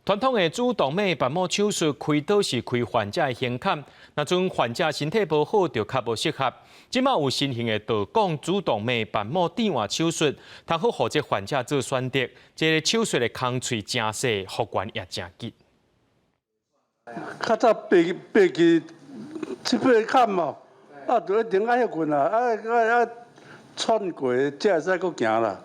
傳統的主動脈瓣膜手術開刀是開患者的胸坎，若陣患者身體無好，就較無適合。這馬有新型的導管主動脈瓣膜置換手術，通好予這患者做選擇。這个手術的工序誠細，復原也誠緊。較早八支七八坎哦，啊，就一定愛歇睏啊，啊啊啊，喘過才會使閣行啦。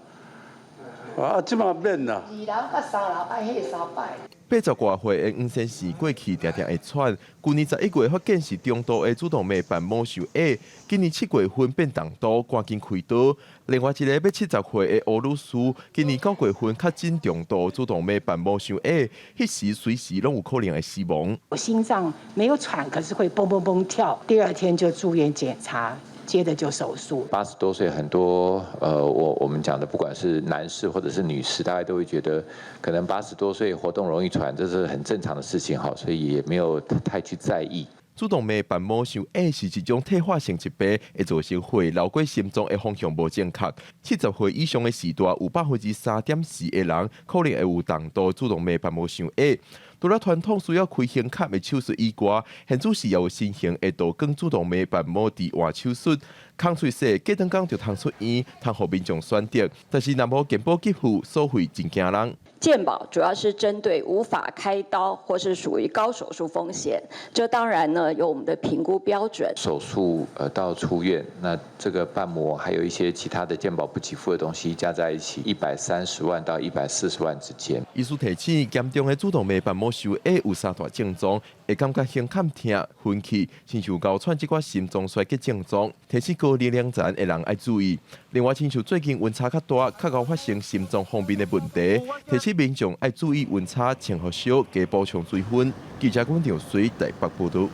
啊，這馬免啦。二樓佮三樓愛歇三擺。80外歲的黃先生過去定定會喘，舊年11月發現是中度的主動脈瓣膜受壓，今年7月份變重度，趕緊開刀。另外一個欲70歲的吳女士，今年9月份確診重度主動脈瓣膜受壓，彼時隨時攏有可能會死亡。我心臟沒有喘，可是會嘣嘣嘣跳。第二天就住院檢查。接着就手術。80多歲，很多我們講的，不管是男士或者是女士，大家都會覺得可能80多歲活動容易喘，這是很正常的事情哈，所以也沒有太去在意。主動脈瓣膜受壓是一種退化性疾病，會造成血流過心臟的方向無正確。70歲以上的時代，有3.4%的人可能會有重度主動脈瓣膜受壓。除了傳統需要開胸坎的手術以外，現此時也有新型的導管主動脈瓣膜置換手術，工序細，隔兩工就通出院，通予民眾選擇。但是若無健保給付，收費真驚人。健保主要是針對無法開刀或是屬於高手術風險，這當然呢有我們的評估標準。手術到出院，那這個瓣膜還有一些其他的健保不給付的東西加在一起，130萬到140萬之間。醫師提醒，嚴重的主動脈瓣膜受壓有三大症狀，會感覺胸坎疼、昏去，親像高喘這款心臟衰竭症狀，提醒高年齡層的人愛注意。另外，親像最近溫差較大，較𠢕發生心臟方面的問題，提醒民眾愛注意溫差，穿予少，加補充水分。記者阮長水台北報道。